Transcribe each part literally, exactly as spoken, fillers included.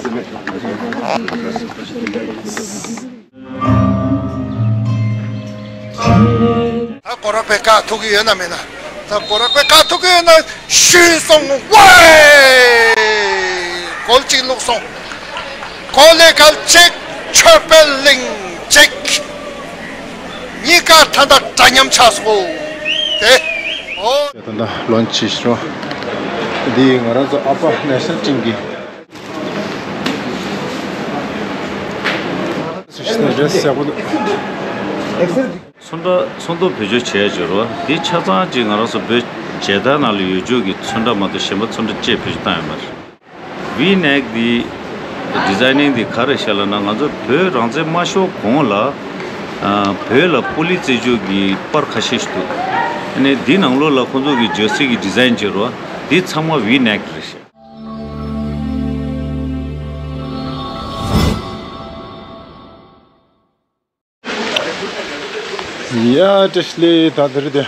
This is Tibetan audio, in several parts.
ད་སྐོར་ར་པའི་ཁ་ཐུག་གི་ཡོད་ན་མེད་ན། ད་སྐོར་ར་པའི་ཁ་ཐུག་གི་ཡོད་ན་ཞུས་སོང་ཝེ། གོལ་གཅིག་བླུགས་སོང་། གོ་ལེ་གལ་ཆེ། ཆོས་པའི་གླིང་གཅིག་གཉིས་ཀ་ད་ལྟ་འདྲ་མཉམ་ཆགས་སོང་། དེ། ཨོ། ད་ལྟ་ལོན་ཆི་ཤི་རོ། འདི་ང་རང་ཚོ་ཨ་ཕ་ནེ་ཤ་ནལ་ཊིམ་གི། ཚོན་ཁྲ་ཚོན་མདོག་བེད་སྤྱོད་བྱས་ཡོད་རེད་བ། འདི་ཆ་ཚང་ཅིག་ང་རང་ཚོ་བོད་མཇལ་དར་ནང་ལ་ཡོད་ཆོག་གི་ཚོན་ཁྲ་མ་གཏོགས་གཞན་པ་ཚོན་ཁྲ་ཅིག་བེད་སྤྱོད་བཏང་ཡོད་མ་རེད། ཝི་ནེག་འདི་ཌི་ཛའི་ནིང་འདི་ག་རེ་བྱས་ལབ་ན། ང་ཚོ་བོད་རང་བཙན་མ་ཤོར་གོང་ལ་ཨ་བོད་ལ་པོ་ལི་རྩེད་འཇོ་གི་པར་ཁ་ཤས་ཤིག་འདུག་ཨ་ནི་འདི་ནང་ལོགས་ལ་ཁོང་ཚོ་གི་ཇར་སི་གི་ཌི་ཛའིན་བྱས་རེད་བ། འདི་ཚང་མ་ཝི་ནེག་རེད་ཤག་ཡ་བཀྲ་ཤིས་བདེ་ལེགས། ད་དེ་རིང་དེ་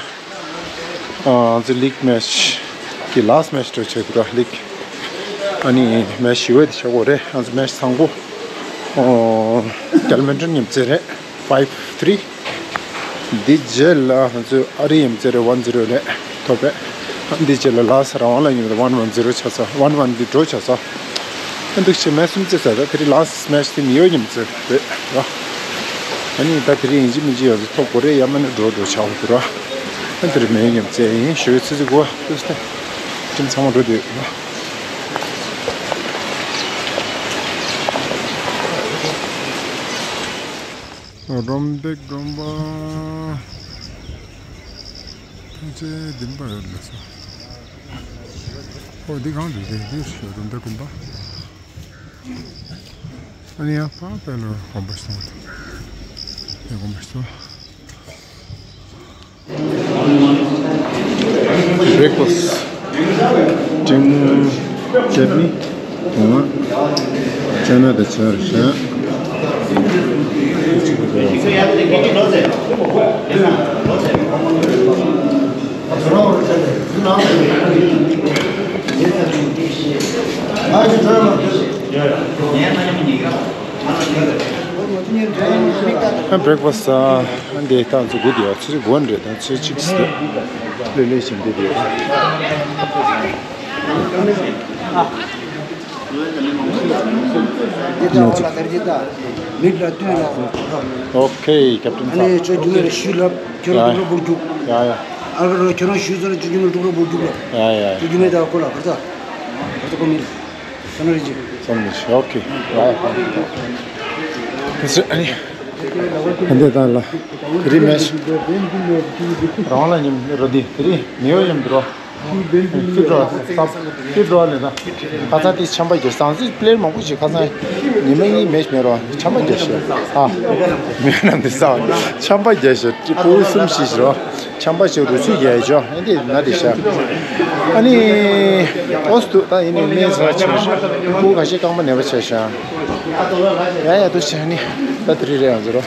ཨ་ང་ཚོ་ལིག་མེ་ཆི་གི་ལཱ་སི་ཊི་མེ་ཆི་འགྲོ་བྱེད་དགོས་ར། ལིག་ཨ་ནི་མེ་ཆི་བཞི་པ་དེ་བྱེད་དགོས་རེད། ང་ཚོ་མེ་ཆི་དང་པོ་ཨོ་ཀལ་མན་ཊོན་མཉམ་རྩེད་རེད། ཕའིབ་ཐི་རི། འདི་རྗེས་ལ་ང་ཚོས་ཨ་རི་མཉམ་རྩེད་རེད། ཝན་ཛི་རོ་རེད་ཐོབ་པས། འདི་རྗེས་ལ་ལཱ་སི་ཊི་རང་དབང་ལ་མཉམ་རེད། ཝན་ཝན་ཛི་རོ་ཆགས་ཚར། ཝན་ཝན་འདི་ཌོ་ཆགས་ཚར། ཨ་འདུག་ཆེ་མེ་ཆི་གསུམ་རྩེད་ཚར། ད་དེ་རིང་ལཱ་སི་ཊི་མེ་ཆི་དེ་མི་ཡོ་མཉམ་རྩེད་རེད་ར། ཨ་ནི་ད་དེ་རིང་ཡིན་གཅིག་མིན་གཅིག་ཡོ་ཐོབ་དགོས་རེད། ཡང་མིན་ན་ཌོ་ཌོ་ཆགས་འགྲོ་ར། ཨ་དེ་རིང་མི་ཡོ་མཉམ་རྩེད་ཡིན། ཞོགས་ཀས་ཆུ་ཚོད་དགུ་པ་དུས་ཚོད་ཁྱིམ་ཚང་མ་འགྲོ་འདོད་ར། རོམ་འབྲས་དགོན་པ། ཐང་ཆེན་བདུན་པ་ཡོད་ལ་སོ། ཨོ་འདི་གང་འདུག་དེ་འདི་ཞོ་རོམ་འབྲས་དགོན་པ། ཨ་ནི་ཡང་ཕ་པེ་ལོ་དགོན་པ་སོང་། དེ་དགོན་པ་སོང་། བྷེ་རེག་ཕ་སི་ཊི། ཅིང་ཅེ་ནི། དུང་བ། ཅ་ན་དང་ཆར་ཤ། ཨ་བྷེ་རེག་ཕ་སི་ཊི་ཨ་འདི་ད་ཚོ་དགུ་དེ་ཡ་ཚོད་དགུ་རེད། ད་ཚོད་གཅིག་སི་ལེ་ལེ་བཞིན་དེ་དེ་ཡ། འདི་ལྟ་བ་ལ་དར་རྒྱས་ད་མིག་ལ་སྟོན་ལ། ཨོ་ཁེ་ཀེབ་ཊན་ཨ་ནི་ཚ། ཁྱོད་རྒྱུ་མེད་ལ་ཞུས་ལབ། ཁྱོད་རང་ཡ་འགྲོ་གྲོགས་པོ་རྒྱུག་ཡ་ཡ། ཨ་ཁ་རོ་ཁྱོད་རང་ཞུས་ཚར་ལ་ཁྱོད་རྒྱུ་མེད་གྲོགས་པོ་རྒྱུག་ལབ། ཡ་ཡ་ཡ། ཁྱོད་རྒྱུ་མེད་ད་ཁོ་ལ་ག་ཚ་ག་ཚ་ཁོ་མིན། ས་ན་རེ་ཅིག་ས་ན་རེ་ཅིག་ཨོ་ཁེ། ཡ་ཡ། ཨ་ནི་ཨ་འདི་ད་ལ་དེ་རིང་མེ་ཆི་རང་ལ་ཉིམ་རོ་དེ་དེ་རིང་མི་ཡོ་ཉིམ་དུ་རོ། ཧྥི་འགྲོ་ཧྥི་འགྲོ་ལེ་ད། ཁ་སང་དེ་ཆམ་པ་རྒྱག་སང་སི་པི་ལེར་མང་པོ་ཞིག་ཁ་སང་ཉི་མ་གཉིས་མེ་ཆི་མེ་རོ་ཆམ་པ་རྒྱག་ཤེས་ཨ། མེ་ནམ་དེ་ས་ཆམ་པ་རྒྱག་ཤེས་ཀྱི་པུ་གསུམ་ཞིག་རོ། ཆམ་པ་ཞིག་རུ་ཆུ་རྒྱག་ཅོ་ཨ་འདི་ན་དེ་ཤ། ཨ་ནི་ཨོ་སི་དུ་ད་ཡིན་ནི་མེ་ཟ་ཆེ་ཤ་པུ་ཁ་ཤས་རྐང་པ་ནད་པ་ཆེ་ཤ། ཡ་ཡ་དུ་ཤ་ནི་ད་དེ་རིང་རེད་ཨ་ཟེར་རོ།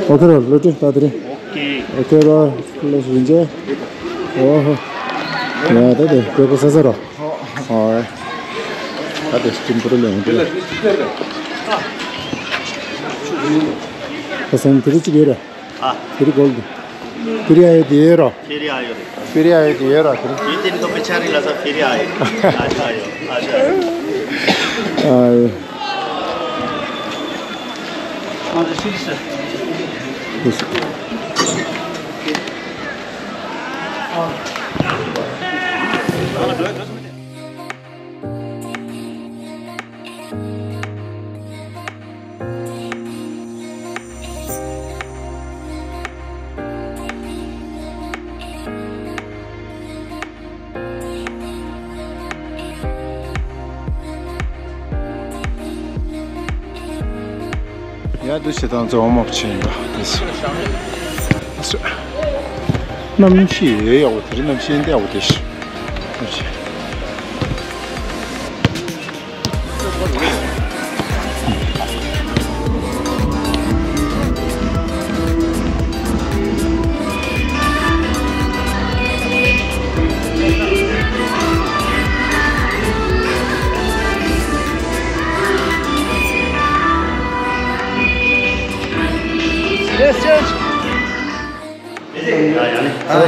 ཨོ་ཁེ་རོ་ལོ་ཏི་ད་དེ་རིང་། ཨོ་ཁེ་རོ་ལོ་སུ་རིན་ཆེ། ཨོ་ཧོ། ཡ་ད་དེ་ཀོ་ཀོ་ས་ས་རོ། ཨོ། ད་དེ་སྐྱིན་པུ་རུ་ལེན་དེ། ད་སང་དེ་རིང་གཅིག་ཡོད་རེད། ཨ། དེ་རིང་གོལ་དུ། དེ་རིང་ཨ་ཡོད་དེ་ཡོད་རོ། དེ་རིང་ཨ་ཡོད་རེད། ཕེ་རི་ཨ་ཡོད་དེ་ཡོད་ར་དེ་རིང་། ཡིན་དེ་ནི་ཏོ་པེ་ཆ་རི་ལ་ས་ཕེ་རི་ཨ་ཡོད། ཨ་ཆ་ཡོད་ཨ་ཆ་ཡོད། ཨ་ཡོད། ཨ་ཆ་ཤི་ཤི། ཡ་འདུ་བྱེད་སྟངས་ཚོ་འོ་མ་བྱེད་ཡིན་པ་དེ་ཚོ། གནམ་གཤིས་ཡག་པོ་དེ་རིང་གནམ་གཤིས་འདི་ཡག་པོ་དེ་ཤི།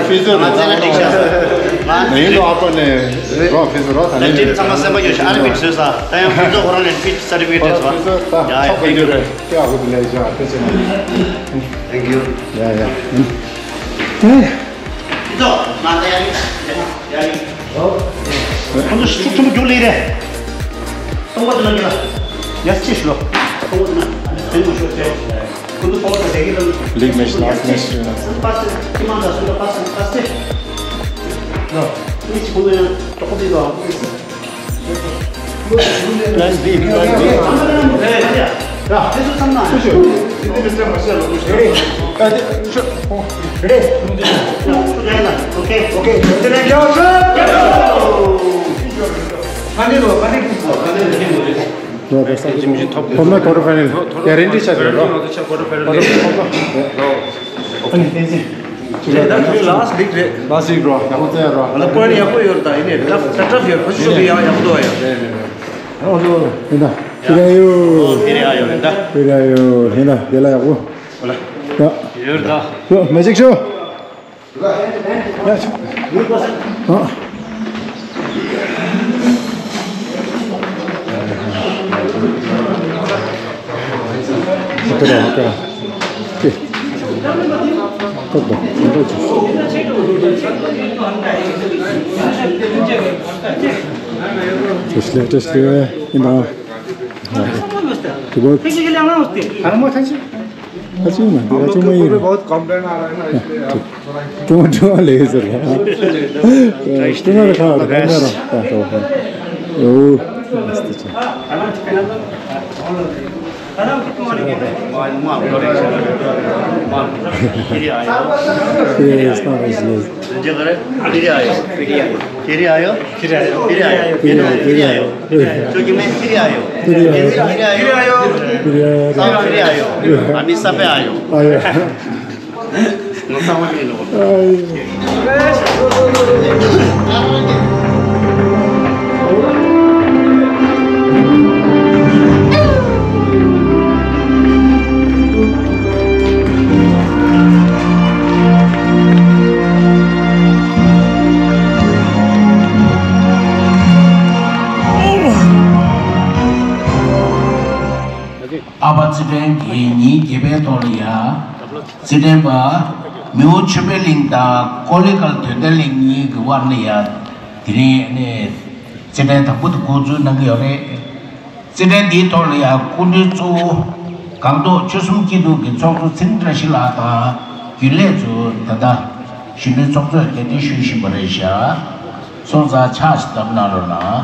ཕེ་ཚོ་རེད། ང་ཚོ་ལ་ལེགས་ཤ་ཟེར། ང་ཡིན་ལོ། ཨ་ཕ་ནས་རོ། ཕེ་ཚོ་རོ། ད་ནས་ཕེ་ཚོ་ཚང་མ་སེམས་པ་ཡོད་ཤག་ཨ་རི་བི་བཟོས་ས། ད་ཡང་ཕེ་ཚོ་ཁོ་རང་ནས་ཕེ་ཚོ་སར་ཊི་ཕི་ཀེ་ཊི་སྤྲད་སོང་། ཡ་ཡ། ཕེ་ཚོ་ད་ཆོག་པ་ཡོད་རེད། ཀྱེ་ཨ་ཁུ་དེ་ལས་ཤ། ཕེ་ཚོ་ནས། Thank you. ཡ་ཡ། ཕེ་ཚོ་ང་ད་ཡ་ཡ། ཁོང་ཚོ་ཤུགས་ཆེན་པོ་རྒྱུགས་ལེ་རེད། སྟོང་པ་དུ་ན་ཉེ་ལ། ཡ་ཅི་ཤི་ལོ། སྟོང་པ་དུ་ན་ཕན་མ་ཤོར་ཏེ། ཁོ་ཚོ་སྟོང་པ་དུ་དེ་གི་ལ། ལིག་མེ་ཤི་ལ་སི་མེ་ཤི་ཡོད་ན། པ་སི་ཁྱི་མང་ད་སུ་ལ་པ་སི་པ་སི། ལོ། མི་ཅི་ཁོང་ཚོ་ཡང་ཏོག་ཙི་ལོ། Plan B, plan B. ཨེ་ཡ། ཡ། དེ་ཚོ་ཚང་མ། ཤུ་ཤུ། དེ་དེ་དེ་མ་ཤེས་ལོ། རེད། ཨ་དེ་ཤུ། རེད། ཨོ་ཁེ། ཨོ་ཁེ། དེ་ནས་ཡོད་ཤུ། ཁ་ནས་ལོ། ཁ་ནས་ཁུག་ལོ། ཁ་ནས་ལོ། ཐོབ་ན་ཀོ་ཊར་ཕའི་ནལ་གྷེ་རན་ཊི་ཆགས་ཡོད་རོ། ཀོ་ཊར་ཕའི་ནལ། ཨ་ནི་བསྟན་འཛིན། ལས་ད་དུས་ལ་སི་ལིག་རེད། ལ་སི་ལིག་རོ། ཡག་པོ་བཙལ་རོ། ང་ལ་པོ་ཡིན་ཊི་ཡག་པོ་ཡོད་རེད། ད་ཡིན་ནའི་ཊབ་ཊབ་ཡོད། ཁོ་ཚོ་གི་ཡང་ཡག་པོ་འདུག་ཡ། རེད་རེད་རེད། ཨོ་ལོ། ཡིན་ད། ཕི་ར་ཡོ། ཕི་ར་ཡོ་ཡིན་ད། ཕི་ར་ཡོ་ཡིན་ད། དེ་ལ་ཡག་པོ། ཨོ་ལ། ཡ། ཡོད་རེད་ད། ཡོ་མེ་ཇིག་ཤོ། ཡ། ཨ། ཧ་ཀ་ར་ཧ་ཀ་ར། ཀེ། ཏོག་ཏོག་ཏོག་ཏོག་ཅིག་ཏེ་སི་ལེ་ཏེ་སི་ལེ་ཡིན་ན། ཏེ་གོ། ཨ་ཅི་མ་ཏེ་ཨ་ཅི་མ་ཡིན། ཀྲུང་ཀྲུང་ལས་ཟེར་བ། ཀྲུང་ལ་ཁ་ར་ཁ་ར་ཁ་ར། ཨོ། ཨ་ཕ་རྩེད་འགྲན་གྱི་ཉིན་བརྒྱད་པའི་ཐོག་ལ་ཡ། རྩེད་འགྲན་པ་མིའུ་ཆོས་འཕེལ་གླིང་དང་ཀོ་ལི་གལ་དོན་ལྡན་གླིང་གཉིས་ཀྱི་དབར་ལ་ཡ། དེ་རིང་ནས་རྩེད་འགྲན་དང་པོ་དེ་འགོ་འཛུགས་གནང་གི་ཡོད་རེད། རྩེད་འགྲན་འདིའི་ཐོག་ལ་ཡང་སྐུ་མགྲོན་གཙོ་བོ་སྒང་ཏོག་ཆོལ་གསུམ་སྐྱིད་སྡུག་གི་ཚོགས་གཙོ་ཚེ་རིང་བཀྲ་ཤིས་ལགས་དང་རྒྱུན་ལས་ཚོ་ད་ལྟ་གཞོན་ནུའི་ཚོགས་གཙོས་གདན་འདྲེན་ཞུ་བཞིན་པ་རེད་ཤག་སོང་ཙང་ཕྱག་ཞིག་བརྡབ་གནང་རོགས་གནང་།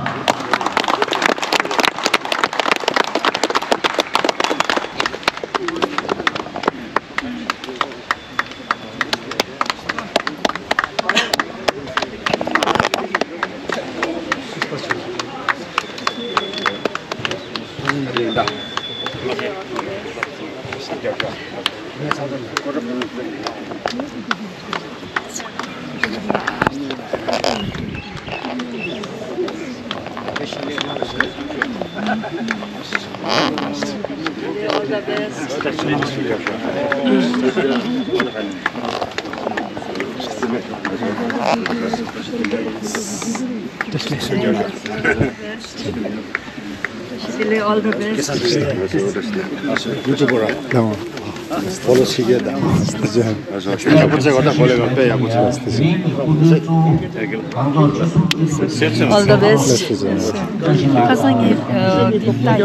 All the best. ཡུ་ཊུབ་པར་ཕོ་ལོ་བྱེད་མཁན་དང་། ཡག་པོ་བྱེད་དགོས། ད་ཕོ་ལོ་ཡག་པོ་བྱེད་དགོས། དཔེ་ཡག་པོ་བྱེད། All the best. ཁ་སང་ངས་འདི་ལྟ་ཡིན།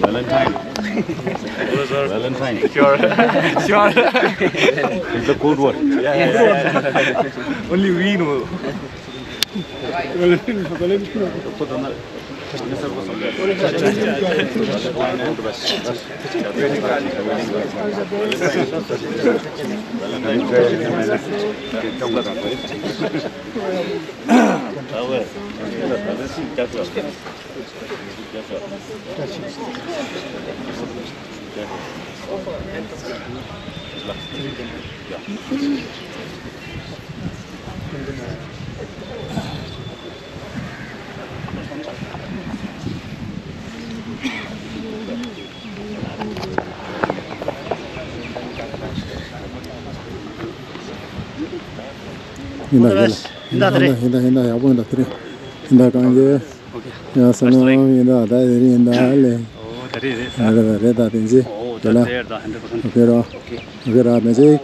Valentine. Valentine. Sure. Sure. It's a code word. Yeah, yeah, yeah. Only we know. ཡིན་ད་ཡིན་ད་ཡིན་ད་ཡིན་ད་ཡག་པོ་ཡིན་ད་དེ་རིང་ཡིན་ད་གང་གི་ཡང་ས་ནམ་ཡིན་ད་ད་དེ་རིང་ཡིན་ད་ལེ། ཨོ་ད་རེད་རེད། རེད་ད་རེད་ད་དེ་འཇི་ཨོ་དེ་ད་ལ་དེ་ད་ཧན་ཌ་རེད་པར་སེན་ཊ། ཨོ་ཀེ་རོ། ཨོ་ཀེ་ར་མེ་ཇིག་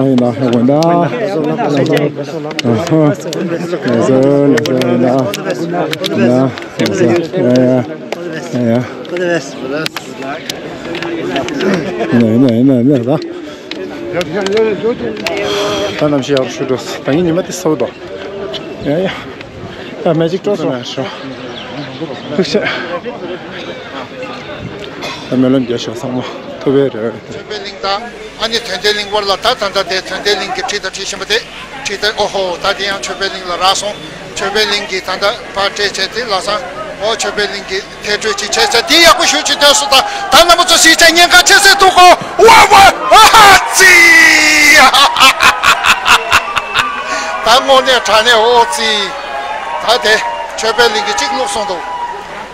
ཡིན་ད་ཧ་གོ་ད། ལགས་སོ་ལགས་སོ་ཡིན་ད། ཡ་ཡ་ཡ་ཡ། ཡིན་ད་ཡིན་ད་ཡིན་ད་ཡིན་ད། ད་ནམ་ཞིག་ཡག་ཞུ་འགྲོ། ད་ངའི་ཉི་མ་དེ་གསལ་པོ་འདུག་ཡ་ཡ། ད་མེ་ཇིག་སྤྲོ་སོང་། ཐུགས་རྗེ་ཆེ། ད་སྨོན་ལམ་རྒྱབ་ཤོག་ཚང་མ་ཐུབ་པའི་རེ་བ་རེད། ཆོས་འཕེལ་གླིང་དང་ཨ་ནི་དོན་ལྡན་གླིང་བར་ལ་ད་ད་ལྟ་དེ་དོན་ལྡན་གླིང་གི་བྲིས་དང་བྲིས་བཞིན་པ་དེ་བྲིས་དང་ཨོ་ཧོ་ད་དེ་ཡང་ཆོས་འཕེལ་གླིང་ལ་རག་སོང་། ཆོས་འཕེལ་གླིང་གི་ད་ལྟ་པར་སྤྲད་བྱས་དེ་ལ་སང་ཨོ་ཆོས་འཕེལ་གླིང་གི་ཐད་སྤྲོད་ཅིག་བྱས་ཚེ་དེ་ཡག་པོ་ཞུ་ཅིག་ཐོན་སོང་། ད་ད་རྣམ་པ་ཚོ་གཟིགས་བྱས་ཉེན་ཁ་ཆེ་སེ་འདུག་གོ་ཝ་ཝ་ཨ་ཧ་ཙི། ད་དངོས་གནས་དྲང་གནས་ཨོ་ཙི། ད་དེ་ཆོས་འཕེལ་གླིང་གི་གཅིག་བླུགས་སོང་འདུག་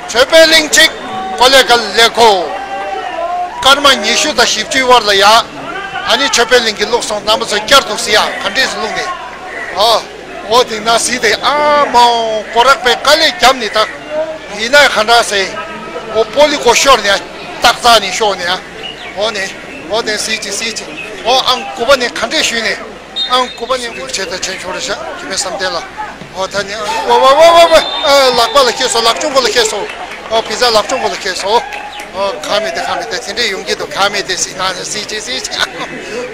ཆོས་འཕེལ་གླིང་གཅིག་ཀོ་ལེ་གལ་ལེ་ཁོ། སྐར་མ་ཉི་ཤུ་དང་བཞི་བཅུའི་བར་ལ་ཡ། ཨ་ནི་ཆོས་འཕེལ་གླིང་གི་བླུགས་སོང་། རྣམ་པ་ཚོ་བསྐྱར་འདུག་སི་ཡ་ག་འདྲས་སུ་བླུགས་ནས། ཨོ། ཨོ་དེ་ན་སི་དེ་ཨ་མའོ་ཀོ་རག་པའི་དཀའ་ལས་བརྒྱབ་ནི་ད། ཡིན་ན་ག་འདྲ་སེ། ཨོ་པོ་ལི་གོ་ཤོར་ནས་ཏག་ཙག་ནས་ཤོར་ནས་ཨ། ཨོ་ནས་ཨོ་དེ་སི་ཅི་སི་ཅི། ཨོ་ཨང་དགུ་པ་ནས་ག་འདྲས་ཞུས་ནས། ཨང་དགུ་པ་ནས་ངོ་ཆེ་ད་ཆེན་ཆོག་རེ་ཤག་ཁྱི་པའི་བསམ་གཏན་ལ། ཨོ་ད་ནི་ཨ་ཝ་ཝ་ཨ་ལག་པ་ལ་ཁེལ་སོང་། ལག་ཆུང་པོ་ལ་ཁེལ་སོང་། ཨོ་བི་ཛ་ལག་ཆུང་པོ་ལ་ཁེལ་སོང་། ཨོ་ག་མེད་དེ་ག་མེད་དེ་དེ་འདྲས་ཡོང་གི་འདུག་ག་མེད་དེ་སི་ད་ནི་སི་ཅི་སི་ཅི།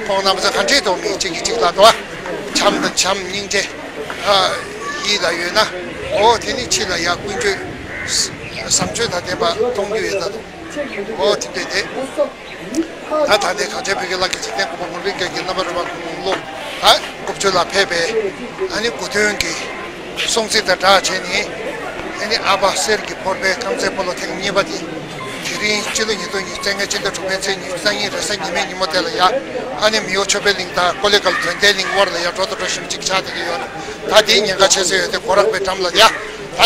ཁོང་རྣམ་ཚོ་ག་འདྲས་འདུག་མི་གཅིག་གིས་གཅིག་ལ་འདུག་ཨ། བྱམས་དང་བྱམས་སྙིང་རྗེ། ཨ་ཡིད་ལ་ཡོད་ན། ཨོ་དེ་ནི་ཕྱི་ལ་ཡ་ཀུན་སྤྱོད་བཟང་སྤྱོད་དང་ལྡན་པ་མཐོང་རྒྱུ་ཡོད་ད་འདུག་ཨོ་དེ་འདྲས་དེ། ད་ད་ལྟའི་གངས་ཅན་བོད་ཀྱི་ལྷ་སྐལ་འཇིག་རྟེན་མགོན་པོ་ངུར་སྨྲིག་རྒྱལ་གྱི་རྣམ་པར་རོལ་པ་ཁོང་ལོ་ད་དགུ་བཅུ་ལ་ཕེབས་པའི་ཨ་ནི་དགུ་སྟོན་གྱི་སྲུང་བརྩི་དང་སྦྲགས་བྱས་ནས་ཨ་ནི་ཨ་ཕ་གསེར་གྱི་ཕོར་པའི་རྐང་རྩེད་སྤོ་ལོ་ཐེངས་གཉིས་པ་དེ་དེ་རིང་སྤྱི་ལོ་ཉིས་སྟོང་ཉི་ཤུ་རྩ་ལྔ་སྤྱི་ཟླ་དྲུག་པའི་ཚེས་ཉི་ཤུ་རྩ་གཉིས་རེས་གཟའ་ཉི་མའི་ཉིན་མོ་དེ་ལ་ཡ་ཨ་ནི་མི་ཡོ་ཆོས་འཕེལ་གླིང་དང་ཀོ་ལེ་གལ་དོན་ལྡན་གླིང་དབར་ལ་ཡ་འགྲོ་དང་འགྲོ་བཞིན་ཅིག་ཆགས་བསྡད་ཀྱི་ཡོད་རེད། ད་དེའི་ཉེན་ཁ་ཆེ་ས་ཡོད་དེ་སྒོ་རག་པའི་འགྲམ་ལ་ཡ་ད་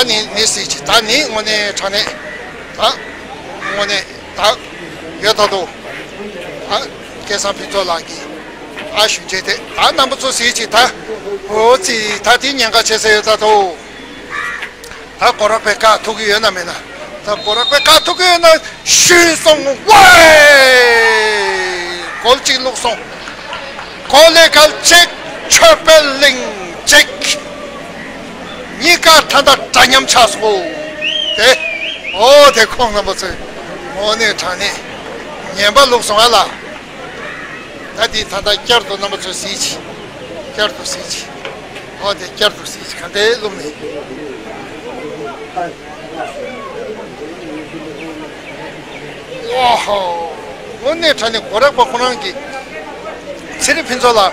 ནི་ནི་སྲིད་ཅིག་ད་ནི་དངོས་གནས་དྲང་གནས་ད་དངོས་གནས། ད་ཡོད་ད་དོ། ཨ་སྐལ་བཟང་ཕུན་ཚོགས་ལགས་ཀྱིས་ཨ་ཞུ་བྱས་ཏེ་ད་རྣམ་པ་ཚོ་གཟིགས་ཅིག་ད། ཨོ་ཙི་ད་དེ་ཉེན་ཁ་ཆེ་ས་ཡོད་ད་དོ། ད་སྒོ་རག་པའི་བཀའ་ཐུག་གི་ཡོད་ན་མེད་ན། ད་སྒོ་རག་པའི་བཀའ་ཐུག་གི་ཡོད་ན་ཞུས་སོང་ཝེ། གོལ་གཅིག་བླུགས་སོང་། ཀོ་ལེ་གལ་གཅིག་ཆོས་འཕེལ་གླིང་གཅིག་གཉིས་ཀ་ད་ལྟ་འདྲ་མཉམ་ཆགས་སོང་། དེ་ཨོ་དེ་ཁོང་རྣམ་པ་ཚོས་དངོས་གནས་དྲང་གནས་ངན་པ་བླུགས་སོང་ཨ་ལ། ད་དེ་ད་ལྟ་བསྐྱར་དུ་རྣམ་པ་ཚོས་གཟིགས་ཅིག་བསྐྱར་དུ་གཟིགས་ཅིག་ཨོ་དེ་བསྐྱར་དུ་གཟིགས་ཅིག་ག་འདྲའི་བླུགས་ནས། ཨོ་ཧོ། དངོས་གནས་དྲང་གནས་སྒོ་རག་པ་ཁོ་རང་གི་ཚེ་རིང་ཕུན་ཚོགས་ལགས་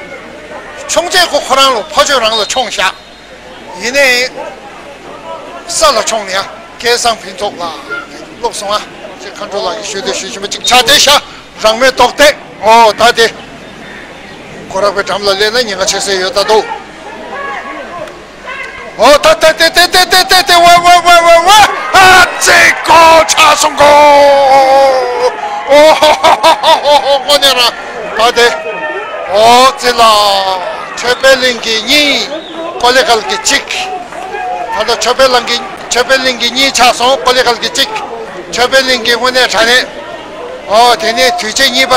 མཆོང་ཆས་ཁོ་ཁོ་རང་ལ་ཕ་ཆོས་རང་ལ་མཆོང་བཞག་ཡིན་ནའི་ས་ལ་མཆོང་ནས་ཡ་སྐལ་བཟང་ཕུན་ཚོགས་ལགས་བླུགས་སོང་ཨ། ཅེས་མཁའ་འགྲོ་ལགས་ཀྱིས་ཞུས་ཏེ་ཞུས་བཞིན་པ་ཅིག་ཆགས་བསྡད་ཤག་རང་མོས་རྡོག་རྡེག་ཨོ་ད་དེ་སྒོ་རག་པའི་འགྲམ་ལ་སླེབས་ན་ཉེན་ཁ་ཆེ་ས་ཡོད་ད་དོ། ཨོ་ད་ད་ད་ད་ད་ད་ད་ཝ་ཝ་ཝ་ཝ་ཝ་ཨ་ཙི་ཀོ་ཆགས་སོང་གོ། ཨོ་ཧོ་ཧོ་ཧོ་ཧོ་ཧོ་དངོས་གནས་རང་ད་དེ་ཨོ་ཙི་ལ་ཆོས་འཕེལ་གླིང་གི་གཉིས་ཀོ་ལེ་གལ་གྱི་གཅིག་ད་ལྟ་ཆོས་འཕེལ་གླིང་གི་ཆོས་འཕེལ་གླིང་གི་གཉིས་ཆགས་སོང་། ཀོ་ལེ་གལ་གྱི་གཅིག་ཆོས་འཕེལ་གླིང་གི་དངོས་གནས་དྲང་གནས་ཨོ་དེ་ནས་དུས་ཆེན་གཉིས་པ།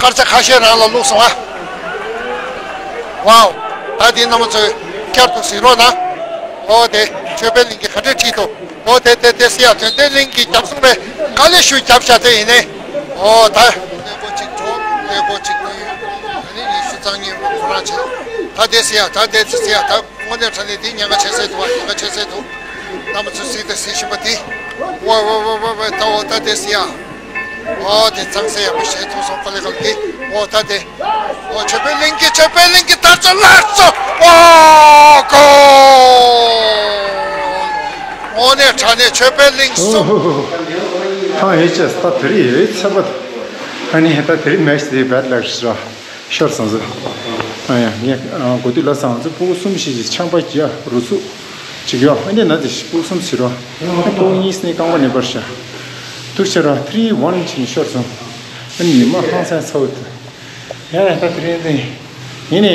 སྐར་ཆ་ཁ་ཤས་རང་ལ་བླུགས་སོང་ཨ། ཝའོ། ད་འདི་རྣམ་པ་ཚོས་བསྐྱར་དུ་གཟིགས་རོགས་གནང་། ཨོ་དེ་ཆོས་འཕེལ་གླིང་གིས་ག་འདྲས་ཁྲིད་འདུག་ཨོ་དེ་དེ་དེ་སི་ཡ་དོན་ལྡན་གླིང་གིས་རྒྱབ་གསུངས་པས་ག་ལེ་ཞུ་རྒྱབ་བྱ་དེ་ཡིན་ནས། ཨོ་ད་གནས་སྒོ་གཅིག་གྲོགས་གནས་སྒོ་གཅིག་ནས་ཨ་ནི་ཉི་ཤུ་རྩ་གཉིས་ཁོ་རང་བྱས། ད་དེ་སི་ཡ་ད་དེ་དེ་སི་ཡ་ད་དངོས་གནས་དྲང་གནས་དེ་ཉེན་ཁ་ཆེ་སེ་འདུག་བ། ཉེན་ཁ་ཆེ་སེ་འདུག་རྣམ་པ་ཚོས་གཟིགས་དང་གཟིགས་བཞིན་པ་དེ། ཝ་ཝ་ཝ་ཝ་ཝ་ད་ཨོ་ད་དེ་སི་ཡ། ཨོ་དེ་གཙང་སེ་ཡག་པོ་བྱས་ཐུབ་སོང་ཁོ་ལེ་གང་གི་ཨོ་ད་དེ། ཨོ་ཆོས་འཕེལ་གླིང་གི་ཆོས་འཕེལ་གླིང་གི་དར་ཆ་ལྷག་སོང་། ཨོ་ཀོ། དངོས་གནས་དྲང་གནས་ཆོས་འཕེལ་གླིང་གསུམ། ཐང་ཡོད་ཅེས་ད་དེ་རིང་ཡོད་ཚད་པ། ཨ་ནི་ད་དེ་རིང་མེ་ཤི་དེ་བེད་ལག་ཤི་ར། ཤོར་སོང་ཟེར། ཨ་ཡ་ངས་གོ་དུས་ལ་སང་ཚོ་སྤུ་གུ་གསུམ་ཞིག་གི་ཆང་པ་རྒྱ་རུ་ཚུགས་ཅིག་ཡོད། ཨ་འདི་ན་དེ་སྤུ་གུ་གསུམ་ཟེར་རོ། སྤུ་གུ་གཉིས་ནི་རྐང་པ་ནད་པར་ཤ། ཐུག་ཤ་ར་ཐི་རི་ཝན་ཅིག་ཤོར་སོང་། ཨ་ནི་ཉི་མ་ཧང་སང་ཚ་བོ་དུ། ཡ་ཡ་ད་དེ་རིང་དེ། ཡིན་ནི།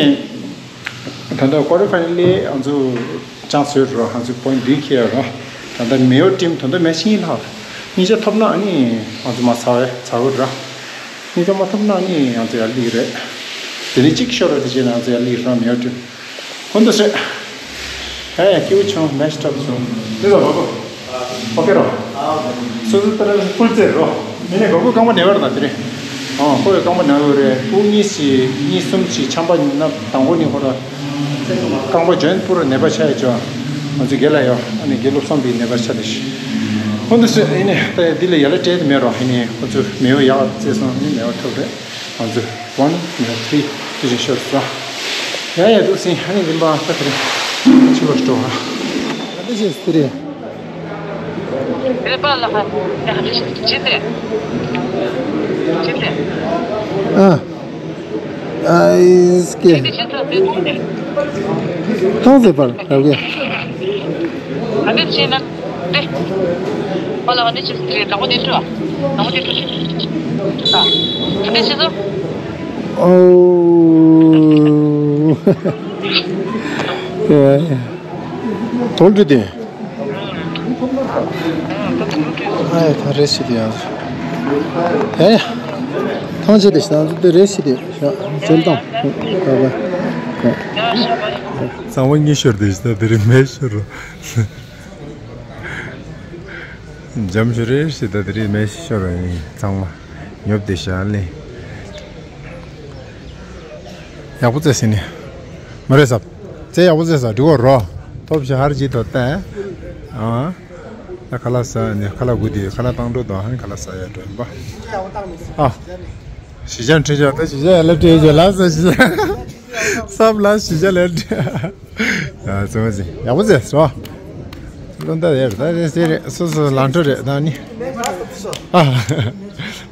ད་ལྟ་ཀོ་ཊར་ཕའི་ནལ་ལས་ང་ཚོ་ཅང་ཚོད་རོ། ང་ཚོ་པོ་ཡིན་ཊི་འདི་ཁྱེར་རོ། ད་ལྟ་མེའོ་ཊིམ་ད་ལྟ་མེ་ཤི་ཡིན་ལྷག་གཉིས་ཆ་ཐོབ་ན་ཨ་ནི་ང་ཚོ་མ་ཚར་བས་ཚར་གོ་ར། གཉིས་ཀ་མ་ཐོབ་ན་ནི་ང་ཚོ་ཡར་སླེབས་རེད། དེ་རིང་གཅིག་ཤོར་བ་དེ་བྱས་ན་ང་ཚོ་ཡར་སླེབས་རང་མེད་བ་དྲན། ཧོན་དུ་སྲེད། ཧེ་སྐྱིད་པོ་བྱུང་། མེ་ཤི་འཁྲབ་སོང་། དེ་ལ་བ་བ། ཨོ་ཀེ་རོ། སོ་སོ་ལྟར་ཕུལ་རྩེད་རོ། མི་ནི་ག་གུ་རྐང་པ་ནད་པ་རེད་ད་དེ་རིང་། ཨོ་ཁོ་ཡི་རྐང་པ་ནད་པ་རེད། སྤུ་གུ་གཉིས་ཤིག་གཉིས་གསུམ་ཞིག་ཆམ་པ་ཉིན་ན་དང་པོ་ནི་ཁོ་ར། རྐང་པ་ཇོན་པུར་ནད་པ་ཆགས་ཡོད་ཅོ། ང་ཚོ་དགེ་ལ་ཡོད། ཨ་ནི་དགེ་སློབ་བསམ་པའི་ནད་པ་ཆགས་དེ་ཤི། ཁོ་ཚོ་སུ་ཨེ་ནི་ད་འདི་ལ་ཡ་ལ་སྤྲད་དེ་མེད་རོགས། ཨེ་ནི་ཁོ་ཚོ་མེའོ་ཡག་བཙལ་སོང་། ཨེ་ནི་མེའོ་ཐོབ་རེད། ང་ཚོ་ཝན་མེའོ་ཐི་རི་དེ་བཞིན་ཤོར་སོང་། ཡ་ཡ་འདུག་སེ་ཨ་ནི་རིམ་པ་ད་དེ་རིང་ཕྱི་བར་འགྲོ་ཧ། ད་དེ་བཞིན་དེ་རེད། རེད་པ་ལ་ཧ་ཡ་ཧ་ལས་ཤིག་ཅི་ཟེར། ཅི་ཟེར། ཨ། ཨ་ཨིས་ཀེ། ཅི་ཟེར་ཅི་ཟེར་ཟེར་ཐོང་ཟེར། ཐོང་ཟེར་པར་ཨོ་ཀེ། ཨ་ནི་ཅི་ན་དེ། པ་ལ་ཧ་ནི་ཅི་ཟེར་དང་པོ་དེ་ཤོ། དང་པོ་དེ་ཤོ་ཤོ། ཨ་ནི་ཅི་ཟེར། ཨོ། ཡ་ཡ། ཐོལ་འདྲི་དེ། ཨ་ཡ་ད་རེ་ཞིག་དེ་ཡང་། ཨེ། ཐང་ཆད་དེ་ཞིག་ད་དེ་རེ་ཞིག་དེ་ཞག་འཇལ་དང་། ག་ག་ག་གཙང་བོ་གཉིས་ཤོར་དེ་ཞིག་ད་དེ་རེ་མེ་ཤོར་རོ། འཇམ་ཤོར་རེ་ཞིག་ད་དེ་རེ་མེ་ཤོར་རོ། ཡིན་གཙང་མ་ཉོབ་དེ་ཞག་ལེ། ཡག་པོ་བཙལ་ཟིན་ནས། མ་རེད་ཟབ། བཙལ་ཡག་པོ་བཙལ་ས་འགྲིག་གོ་རོ། ཐོབ་ཤ་ཧར་ཇི་ཐོ་ཏན། ཨ། ད་ཁ་ལག་ཟ་ནས་ཁ་ལག་དགུ་དེ་ཁ་ལག་བཏང་འགྲོ་དང་ཧན་ཁ་ལག་ཟ་ཡ་འགྲོ་ཡིན་པ། ཨ། གཞིས་ཆགས་འཕྲིན་ཆོག་ད་གཞིས་ཆགས་ལ་སྤྲད་ཅེས་ལ་ཟ་གཞིས་ཆགས། སབ་ལ་གཞིས་ཆགས་ལ་སྤྲད། ཨ་ཙི་མ་ཟི་ཡག་པོ་ཟེར་སོ། བློ་འདའ་ཡར་ད་རེད་ཟེར་རེད། སོ་སོ་ལང་ཁྲོ་རེད་ད་ནི། ཨ།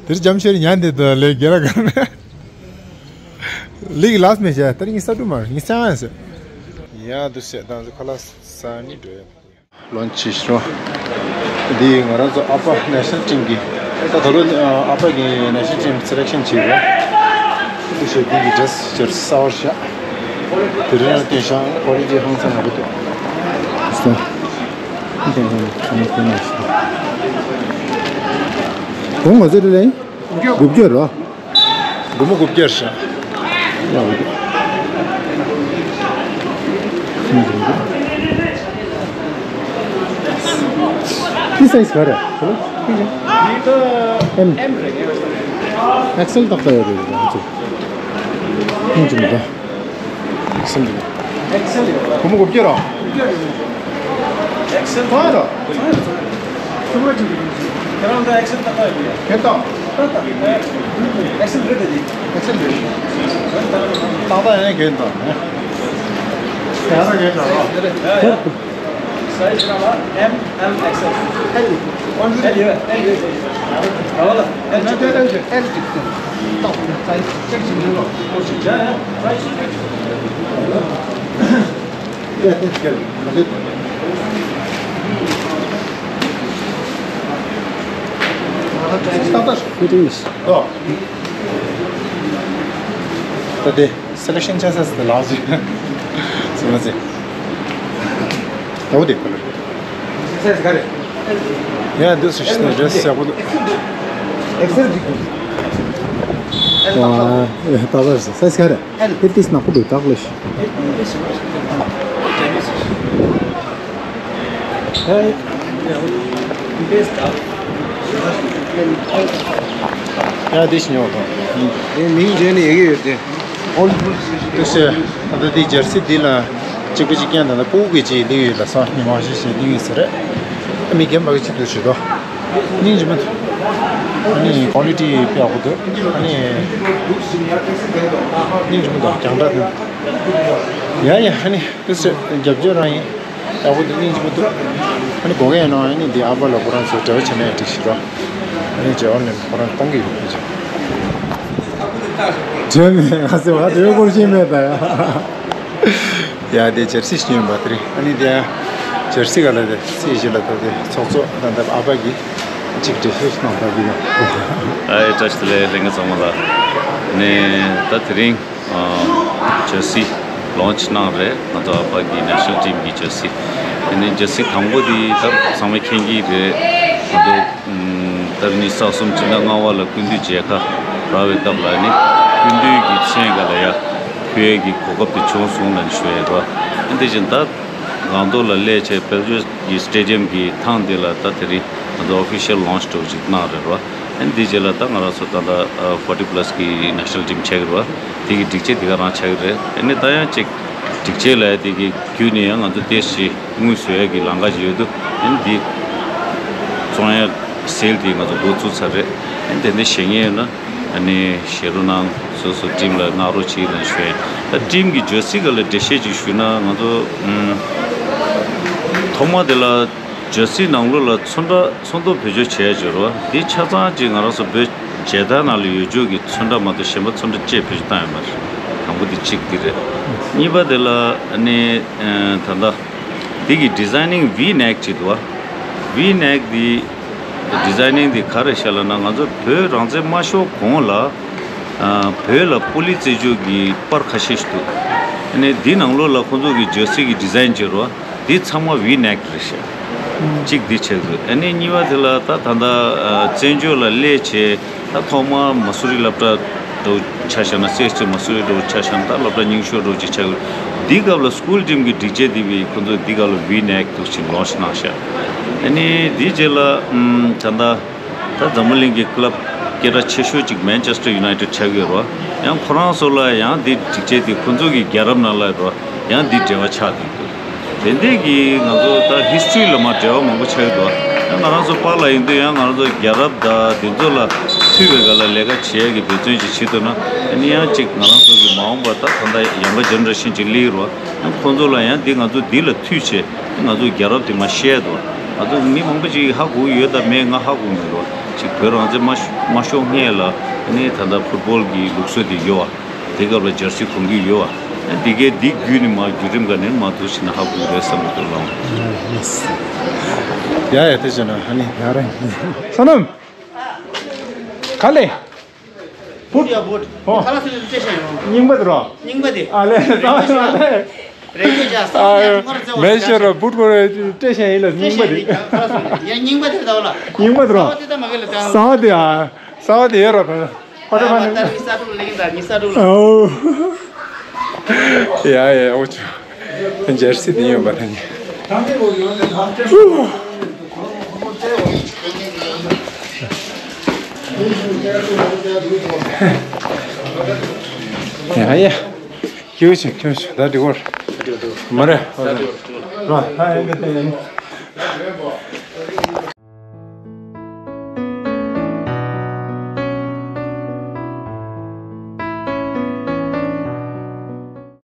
དེར་འཇམ་ཤོར་ཉན་དེ་དུ་ལས་རྒྱལ་ལ་གང་རེད། ལིག་ལགས་མེ་བྱས་ད་རིང་ས་དུ་མར་ངི་ས་ཡང་ཟེར། ཡ་དུ་ཟེར་དང་ཁ་ལག་ས་ནི་འགྲོ་ཡ། ལོན་ཆི་ཤོ། འདི་ང་རང་ཚོ་ཨ་ཕ་ནེ་ཤ་ནལ་ཊིམ་གི་ད་ད་ལོ་ཨ་ཕ་གི་ནེ་ཤ་ནལ་ཊིམ་སེ་ལེག་ཤན་བྱས་ཡོད། དུ་ཤོ་འདི་གི་ཌེ་རེ་སི་ཇར་སི་གསར་པ་ཤ། དེ་རིང་ལ་བསྟན་ཤག་ཀོ་ལི་ཊི་ཧང་སང་ཡག་པོ་འདུག་སོ། འདི་ང་ཚོ་རེ་རེ་དགུ་བརྒྱ་རོ། སྒོར་མོ་དགུ་བརྒྱ་རེད་ཤག་ཡག་པོ་འདུག་འདི་སའི་ཛི་ག་རེད། ཨེམ། ཨེག་སེལ་ཏག་ཏག་ཡོད་རེད། ང་ཚོ་ཁོང་ཚོ་མི་འདུག་ཨེག་སེལ་འདུག་སྒོར་མོ་དགུ་བརྒྱ་ར། ཨེག་སེལ་གང་ར། ཁྱེད་རང་ཚོ་ཨེག་སེལ་ཏག་ཏག་ཡོད་པས། གལ་ཏག་ཏག་ཏག་ཨེག་སེལ་རེད་དེ། ཨེག་སེལ་རེད། ཏག་ཏག་ཡང་གལ་ཏག་ཡང་གལ་ཏག་ར། སའི་ཛི་རང་ལ་ཨེམ། ཨེལ་ཨེག་སེལ། ཨེལ་ཡོད། ཨེལ་ཡོད། ཨེལ་ཅིག་ཨེལ་ཅིག་ཨེལ་ཅིག་ཏོག་ཙམ་སའི་ཛི་ཅེག་ཅིག་ཡོད་ལ། ཏོག་ཙམ་ཡ་ཡ་སའི་ཛི་ཅེག་ཅིག་ཏག་ཏག་ཤོད་དེ་ཡིན། ཨོ། ད་དེ། སེ་ལེག་ཤན་ཆ་ས་སི་ལགས་ཟེར། སུ་མ་ཟེར། ཨོ་དེ་ཁོ་ལ། སའི་ཛི་ག་རེད། ཡ་འདུག་སུ་ཞིག་ནས་ཌེ་རེ་སི་ཡག་པོ་འདུག་ཨེག་སེལ་འགྲིག་འདུག་ཨེལ་ཏག་ཏག་ཨེ་ཏག་ཏག་རེད། སའི་ཛི་ག་རེད། ཨེལ། ཨེལ་ཏིས་ནག་པོ་འདུག་ཏག་ལ་ཤི། ཨེལ་ཏིས་ནག་པོ་འདུག་ཏག་ལ་ཤི། ཡ་དེ་ཤི་ཉོ་དང་། དེ་མིང་རེ་ནས་ཡི་གེ་ཡོད་དེ། དེ་ཤི། ད་ལྟ་དེ་ཇར་སི་འདི་ལ་གཅིག་པ་གཅིག་རྐྱང་དང་ཕྲུ་གུ་གི་གཅིག་ལིང་ཡོད་ལ་སོང་། ཉི་མ་ཤི་ཤི་ལིང་ཡོད་ཟེར་རེད། མི་རྒན་པ་གི་གཅིག་ཏུ་ཞུ་དོ། སྙིང་རྗེ་མོ་འདུག་ཨ་ནི་ཀོ་ལི་ཊི་དཔེ་ཡག་པོ་འདུག་ཨ་ནི་སྙིང་རྗེ་མོ་འདུག་རྒྱང་བསྒྲགས་དེ། ཡ་ཡ། ཨ་ནི་དེ་ཚོ་རྒྱབ་སྐྱོར་རང་ཡིན། ཡག་པོ་འདུག་སྙིང་རྗེ་མོ་འདུག་ཨ་ནི་དགོས་མཁན་ཡིན་ན་ཨ་ནི་འདི་ཨ་ཕ་ལ་ཁོ་རང་ཚོ་འབྲེལ་བ་བྱས་ན་ཡང་འགྲིག་ཤི་རོ། ཨ་ནི་ཇེ་ཨོན་ལན་ཁོ་རང་གཏོང་གི་ཡོད་ཁོ་ཚོ། བྱས་ནས་ང་ཚོ་བ་དེའི་སྐོར་ཤེས་མེད་ད་ཡ། ཡ་དེ་ཇར་སི་ཤེས་ཡོན་པ་དེ་རེད། ཨ་ནི་དེ་ཡ་ཇར་སི་ག་ལ་དེ་སི་ཞི་ལ་ད་དེ་ཚོགས་གཙོ་ད་ད་ཨ་ཕ་གི་གཅིག་འབྲེལ་ཤོད་གནང་ད་གི་ཡ། ཨ་ཡེ་བཀྲ་ཤིས་བདེ་ལེགས་ལྷན་རྒྱས་ཚང་མ་ལ། ནས་ད་དེ་རིང་ཇར་སི་ལོན་ཆི་གནང་རེད། ང་ཚོ་ཨ་ཕ་གི་ནེ་ཤ་ནལ་ཊིམ་གི་ཇར་སི། དེ་ནས་ཇར་སི་དང་པོ་དེ་ད་ཚང་མས་མཁྱེན་གྱི་རེད། ང་ཚོ་ད་རིང་ཉི་ཤུ་རྩ་གསུམ་སྤྱི་ཟླ་ལྔ་པ་ལ་སྐུ་མདུན་མཇལ་ཁ་རག་པའི་སྐབས་ལ་ནི་སྐུ་མདུན་གྱི་མཚན་ག་ལ་ཡ་ཕུལ་ཡས་ཀྱི་གོ་སྐབས་དེ་བྱུང་སོང་ལབ་ནས་ཞུ་ཡས་རེད། དེ་བཞིན་ད་སྒང་ཏོག་ལ་སླེབས་བྱས་བེལ་ཇི་ཡམ་གྱི་སི་ཊེ་ཌི་ཡམ་གྱི་ཐང་དེ་ལ་ད་དེ་རིང་ང་ཚོ་ཨོ་ཕི་ཤལ་ལོན་ཆི་འདྲ་བོ་ཅིག་གནང་རེད་རོ། ཨ་ནི་དེའི་རྗེས་ལ་ད་ང་རང་ཚོ་ད་ལྟ་ཕོར་ཊི་པ་ལ་སི་གི་ནེ་ཤ་ནལ་ཊིམ་ཆགས་ཀྱི་རེད་བ། དེ་གི་སྒྲིག་ཆས་དེ་ག་རང་ཆགས་ཀྱི་རེད། ཨ་ནི་ད་ཡང་ཅིག་སྒྲིག་ཆས་ལ་དེ་གི་བརྒྱུད་ནས་ཡང་ང་ཚོ་ཏོག་ཙམ་དངུལ་བཟོ་ཡས་ཀྱི་ལམ་ཁ་ཅིག་ཡོད་འདུག་ཨ་ནི་དེ་བཙོང་ཡས་སེལ་དེ་ང་ཚོ་འགོ་བཙུགས་ཚར་རེད། ཨ་ནི་དེ་འདྲ་བྱེད་མཁན་ཡོད་ན་ཨ་ནི་བྱེད་རོགས་གནང་། སོ་སོ་ཊིམ་ལ་མངགས་རོགས་བྱེད་ལབ་ཞུ་ཡས། ད་ཊིམ་གི་ཇར་སི་སྒང་ལ་འགྲེལ་བཤད་ཅིག་ཞུས་ན། ང་ཚོ་ཨམ་ཐོག་མ་དེ་ལ་ཇར་སི་ནང་ལོགས་ལ་ཚོན་ཁྲ་ཚོན་མདོག་བེད་སྤྱོད་བྱས་ཡོད་རེད་བ། དེ་ཆ་ཚང་ཅིག་ང་རང་ཚོ་བོད་མཇལ་དར་ནང་ལ་ཡོད་ཆོག་གི་ཚོན་ཁྲ་མ་གཏོགས་གཞན་པ་ཚོན་ཁྲ་ཅིག་བེད་སྤྱོད་བཏང་ཡོད་མ་རེད། དང་པོ་དེ་གཅིག་དེ་རེད། གཉིས་པ་དེ་ལ་ཨ་ནི་ཨ་ད་ལྟ་དེ་གི་ཌི་ཛའི་ནིང་ཝི་ནེག་ཅིག་འདུག་བ། ཝི་ནེག་དེ་ཌི་ཛའི་ནིང་དེ་ག་རེ་བྱས་ལབ་ན། ང་ཚོ་བོད་རང་བཙན་མ་ཤོར་གོང་ལ་ཨ་བོད་ལ་པོ་ལི་རྩེད་འཇོ་གི་པར་ཁ་ཤས་ཤིག་འདུག་ཨ་ནི་འདི་ནང་ལོགས་ལ་ཁོང་ཚོ་གི་ཇར་སི་གི་ཌི་ཛའིན་བྱས་རོ། འདི་ཚང་མ་ཝི་ནེག་རེད་ཤག་གཅིག་འདི་ཆགས་འདུག་ཨ་ནི་གཉིས་པ་དེ་ལ་ད་ད་ལྟ་ཨ་བཙན་བྱོལ་ལ་སླེབས་བྱས། ད་ཐོག་མར་མ་སུ་རི་སློབ་གྲྭ་འདྲ་བོ་ཆ་བཞག་ན། སེ་ཅི་མ་སུ་རི་འདྲ་བོ་ཆ་བཞག་ན། ད་སློབ་གྲྭ་རྙིང་ཤོས་འདྲ་བོ་ཅིག་ཆགས་ཡོད། འདི་སྐབས་ལ་སི་ཀུལ་ཊིམ་གི་སྒྲིག་ཆས་དེ་བས་ཁོང་ཚོས་འདི་སྐབས་ལ་ཝི་ནེག་འདུག་ཅིག་ལོན་ཆི་གནང་ཤག་ཨ་ནི་འདིའི་རྗེས་ལ་ཨམ་ད་ལྟ་ད་འཛམ་བུ་གླིང་གི་ཀི་ལབ་སྐད་གྲགས་ཆེ་ཤོས་ཅིག་མན་ཆེ་སི་ཊར་ཡུ་ནའི་ཊེཌ་ཆགས་ཀྱི་ཡོད་རེད་བ། ཡང་ཁོ་རང་ཚོ་ལ་ཡང་འདི་སྒྲིག་ཆས་དེ་ཁོང་ཚོ་གི་རྒྱལ་རབས་ནང་ལ་ཡོད་རེད་བ། ཡང་འདི་འབྲེལ་བ་ཆགས་བསྡད་ཡོད། དེ་འདྲས་ཀྱི་ང་ཚོ་ད་ཧིས་ཊོ་རི་ལ་མར་འབྲེལ་བ་མང་པོ་ཆགས་ཡོད་དོ། ཡང་ང་རང་ཚོ་པཱ་ལགས་ཡིན་དུས་ཡང་ང་རང་ཚོ་རྒྱལ་རབས་དང་དེ་ཚོ་ལ་མཐུད་པའི་སྒང་ལ་ལས་ཀ་བྱེད་ཡས་ཀྱི་འབད་བརྩོན་ཅིག་བྱེད་ཐུབ་ན། ཨ་ནི་ཡང་ཅིག་ང་རང་ཚོ་གི་མ་འོངས་པ་ད་ད་ལྟ་ཡང་ག་ཇེ་ནེ་རེ་ཤན་ཅིག་སླེབས་ཀྱི་རེད་བ། ཡང་ཁོང་ཚོ་ལ་ཡང་འདི་ང་ཚོ་འདི་ལ་མཐུད་བྱས་ང་ཚོ་རྒྱལ་རབས་དེ་མར་བཤད་དོ། ང་ཚོ་མི་མང་པོ་ཅིག་ཧ་གོ་གི་ཡོད་དང་མེད་ང་ཧ་གོ་མི་འདུག་ཅིག་བོད་རང་བཙན་མ་ཤོར་མ་ཤོར་སྔོན་ལ་ཨ་ནི་ད་ལྟ་ཕུཊ་བོལ་གྱི་ལུགས་སྲོལ་དེ་ཡོད་བ། དེ་སྐབས་ལ་ཇར་སི་གོན་གྱི་ཡོད་བ། དེ་གའི་འདི་བརྒྱུད་ནས་མར་བརྒྱུད་རིམ་ག་ནས་མར་འདུག་ཕྱིན་ན་ཧ་གོ་གི་རེད་བསམ་གྱི་འདུག་ལགས། ཡ་ཡ་དེ་བྱས་ན་ཨ་ནི་ཡ་རེད། བསོད་ནམས། ག་ལེ། བུད། ཡ་བུད། ཧོ། ཁ་ལག་སུ་ལ་སྤྲད་བཞག་ཡོད། རྙིང་པ་དེ་རོ། རྙིང་པ་དེ། ཨ་ལེ་ས་ཡོང་ལེ། རེ་ཞིག་ཅག་ས་ཡ་ཡོད། མེད་ཤེས་རོ། བུད་དགོས་རེད། སྤྲད་བཞག་ཡིན་ལ། རྙིང་པ་དེ། ཡ་རྙིང་པ་དེ་ད་བ་ལ། རྙིང་པ་དེ་རོ། ས་བ་དེ་ད་མ་གི་ལ་ད། ས་བ་དེ་ཨ། ས་བ་དེ་ཡོད་ར་ཕ། ཧོ་ད་ཕ་ནི། ད་ཉི་ཤུ་རྩ་དྲུག་ལ་ཡིན་ད། ཉི་ཤུ་རྩ་དྲུག་ལ། ཨོ། ཡ་ཡ་ཨོ་ཅོ། ཇར་སི་དེ་ཡོད་པ་ད་ནི། ཡ་ཡ། ཁྱེར་ཤོག་ཁྱེར་ཤོག་ད་འགྲིག་གོ། མ་རེད། ར་ཧ་ཡ་གི་དེ།